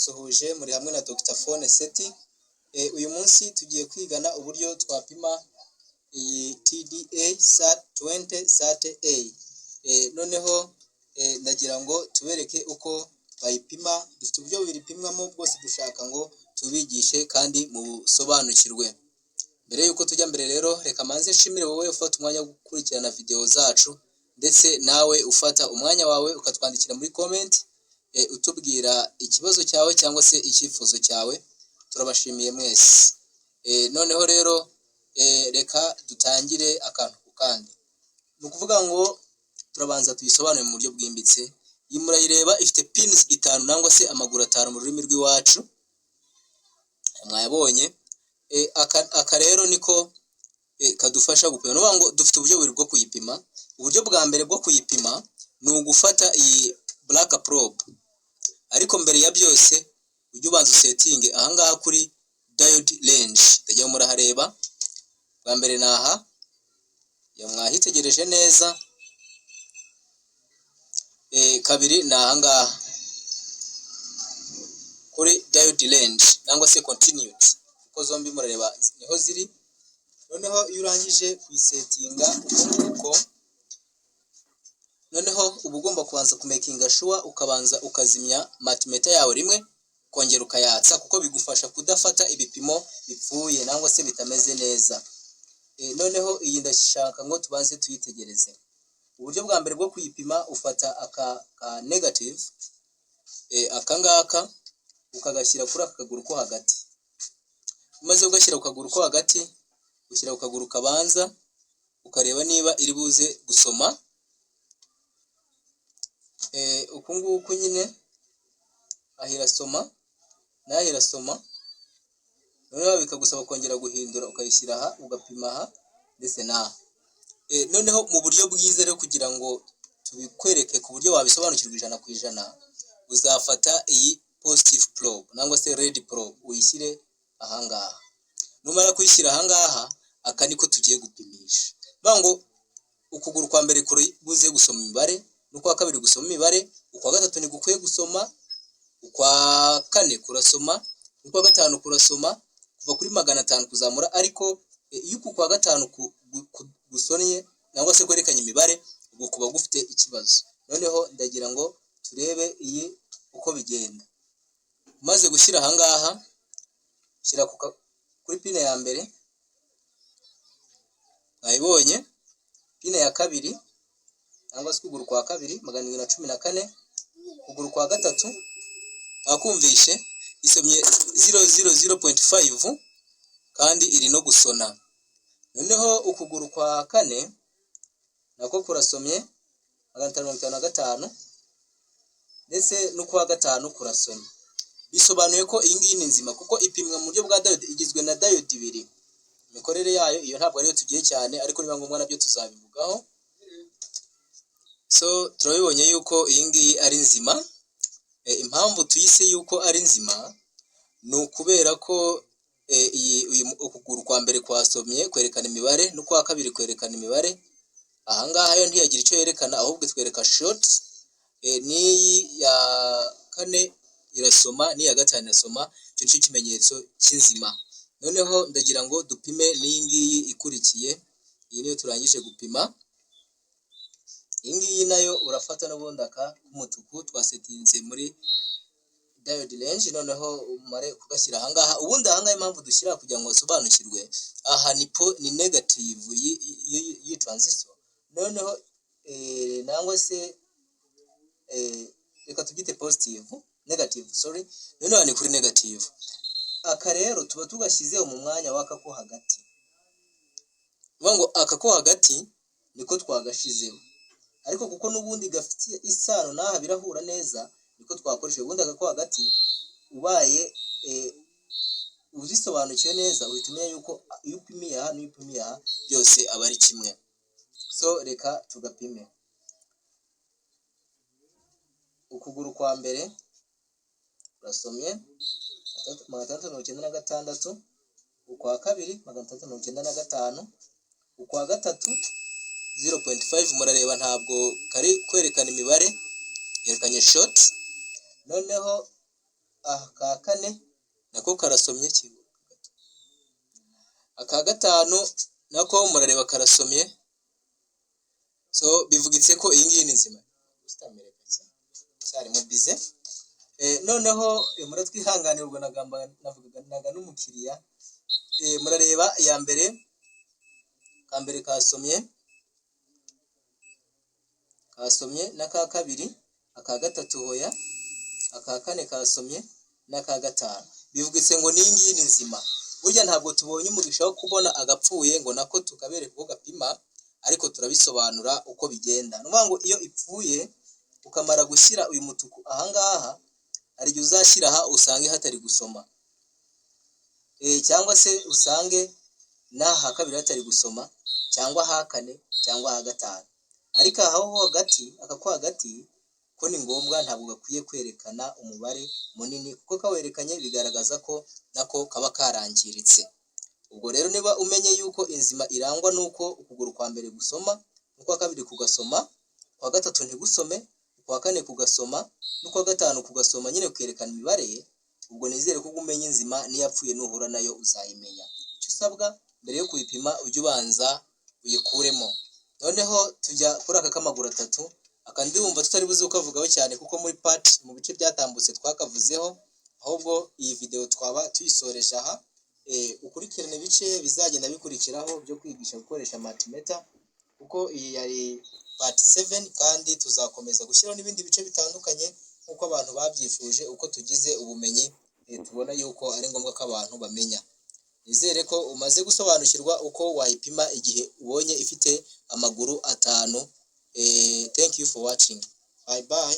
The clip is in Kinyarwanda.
Ndabasuhuje, muri hamwe na Dr Phone Seti. Uyu munsi tugiye kwigana uburyo twapima iyi TDA 20 SAT A. Noneho ndagira ngo tubereke uko bayipima. Dufite uburyo bubiri ipimwamo, bwose dushaka ngo tubigishe kandi mubusobanukirwe. Mbere y'uko tujya mbere rero, reka manze nshimire wowe ufata umwanya wo gukurikirana videwo zacu, ndetse nawe ufata umwanya wawe ukatwandikira muri comment utubwira ikibazo cyawe cyangwa se icyifuzo cyawe. Turabashimiye mwese. Noneho rero reka dutangire akantu ku kandi. Ni ukuvuga ngo turabanza tuyisobanure mu buryo bwimbitse. Iyi murayireba, ifite pins itanu nangwa se amaguru atanu mu rurimi rw'iwacu, mwayabonye. Aka rero niko kadufasha gupima. Ni ukuvuga ngo dufite uburyo bubiri bwo kuyipima. Uburyo bwa mbere bwo kuyipima ni ugufata iyi black probe, ariko mbere ya byose ujye ubanza usettinge ahangaha kuri diode range. Ndagira murahareba. Bwa mbere ni aha, mwahitegereje neza. Kabiri ni ahangaha kuri diode range cyangwa se continuity, kuko zombi murareba niho ziri. Noneho iyo urangije kuyisettinga uko nguko, noneho uba ugomba kubanza kumakinga sure, ukabanza ukazimya multimeter yawe rimwe, ukongera ukayatsa, kuko bigufasha kudafata ibipimo bipfuye nangwa se bitameze neza. Noneho iyi ndashaka ngo tubanze tuyitegereze. Uburyo bwa mbere bwo kuyipima, ufata aka ka negative, aka ngaka, ukagashyira kuri aka kaguru ko hagati. Umaze kugashyira ku kaguru ko hagati, ushyira ku kaguru kabanza, ukareba niba iri buze gusoma. Uku nguku nyine, aha irasoma n'aha irasoma. Noneho bikagusaba kongera guhindura, ukayishyira aha, ugapima aha ndetse n'aha. Noneho mu buryo bwiza rero, kugira ngo tubikwereke ku buryo wabisobanukirwa 100%, uzafata iyi positive probe nangwa se red probe, uyishyire ahangaha. Numara kuyishyira ahangaha, aka niko tugiye gupimisha. Bivuga ngo ukuguru kwa mbere kuri buze gusoma imibare, n'ukwa kabiri gusoma imibare, ukwa gatatu ntigukwiye gusoma, ukwa kane kurasoma, n'ukwa gatanu kurasoma, kuva kuri 500 kuzamura. Ariko iyo uku kwa gatanu gusonnye cyangwa se kwerekanye imibare, ubwo kuba gufite ikibazo. Noneho ndagira ngo turebe iyi uko bigenda. Umaze gushyira ahangaha, shyira kuri pin ya mbere, mwayibonye. Pin ya kabiri cyangwa se ukuguru kwa kabiri, 714. Ukuguru kwa gatatu mwakumvishe, isomye 000.5 kandi iri no gusona. Noneho ukuguru kwa kane nako kurasomye, 555, ndetse n'ukwa gatanu kurasomye. Bisobanuye ko iyi ngiyi ni nzima, kuko ipimwa mu buryo bwa diode, igizwe na diode ibiri. Imikorere yayo iyo ntabwo ariyo tugiye cyane, ariko niba ngombwa nabyo tuzabivugaho. So turabibonye yuko iyi ngiyi ari nzima. Impamvu tuyise yuko ari nzima ni ukubera ko iyi ukuguru kwa mbere kwasomye, kwerekana imibare, n'ukwa kabiri kwerekana imibare. Ahangaha yo ntiyagira icyo yerekana, ahubwo itwereka short. N'iyi ya kane irasoma, n'iya gatanu irasoma. Icyo nicyo kimenyetso cy'inzima. Noneho ndagira ngo dupime n'iyi ngiyi ikurikiye. Iyi niyo turangije gupima. Iyi ngiyi nayo urafata n'ubundi aka k'umutuku twasettinze muri diode range, noneho umare kugashyira ahangaha. Ubundi ahangaha impamvu dushyira, kugira ngo basobanukirwe, aha ni po ni negative y'iyi transistor. Noneho nangwa se reka tubyite positive, negative, sorry. Noneho ni kuri negative. Aka rero tuba tugashyizeho mu mwanya w'aka ko hagati. Bivuga ngo aka ko hagati niko twagashizeho, ariko kuko n'ubundi gafite isano n'aha, birahura neza, niko twakoresheje. Ubundi aka ko hagati, ubaye uzisobanukiwe neza, uhita umenya yuko iyo upimiye aha n'iyo upimiye aha byose aba ari kimwe. So reka tugapime. Ukuguru kwa mbere urasomye, 696. Ukwa kabiri, 695. Ukwa gatatu, 0.5. Murareba ntabwo kari kwerekana imibare, yerekanye short. Noneho Aka kane nako karasomye. Aka gatanu nako murareba karasomye. So bivugitse ko iyi ngiyi ni nzima. Cyarimo bize. Noneho muratwihanganira, ubwo navuganaga n'umukiriya. Murareba iya mbere, ka mbere kasomye, kasomye n'aka kabiri, aka gatatu hoya, aka kane kasomye n'aka gatanu. Bivugitse ngo n'iyi ngiyi ni nzima. Burya ntabwo tubonye umugisha wo kubona agapfuye ngo nako tukabereka uko gapima, ariko turabisobanura uko bigenda. Ni ukuvuga ngo iyo ipfuye, ukamara gushyira uyu mutuku ahangaha, hari igihe uzashyira aha usange hatari gusoma, cyangwa se usange n'aha kabiri hatari gusoma, cyangwa aha kane, cyangwa aha gatanu. Ariko aha ho hagati, aka ko hagati ko ni ngombwa, ntabwo gakwiye kwerekana umubare munini, kuko kawerekanye bigaragaza ko nako kaba karangiritse. Ubwo rero niba umenye yuko inzima irangwa n'uko ukuguru kwa mbere gusoma, n'ukwa kabiri kugasoma, ukwa gatatu ntigusome, ukwa kane kugasoma, n'ukwa gatanu kugasoma, nyine kukerekana imibare, ubwo nizere ko umenya inzima n'iyapfuye nuhura nayo uzayimenya. Icyo usabwa mbere yo kuyipima, ujye ubanza uyikuremo. Noneho tujya kuri aka k'amaguru atatu. Aka ndumva tutari buze kukavugaho cyane, kuko muri part, mu bice byatambutse twakavuzeho. Ahubwo iyi video twaba tuyisoreje aha. Ukurikirane ibice bizagenda bikurikiraho byo kwigisha gukoresha multimeter, kuko iyi yari part 7, kandi tuzakomeza gushyiraho n'ibindi bice bitandukanye nk'uko abantu babyifuje. Uko tugize ubumenyi, tubona yuko ari ngombwa ko abantu bamenya. Nizere ko umaze gusobanukirwa uko wayipima igihe ubonye ifite amaguru atanu. Thank you for watching. Bye bye.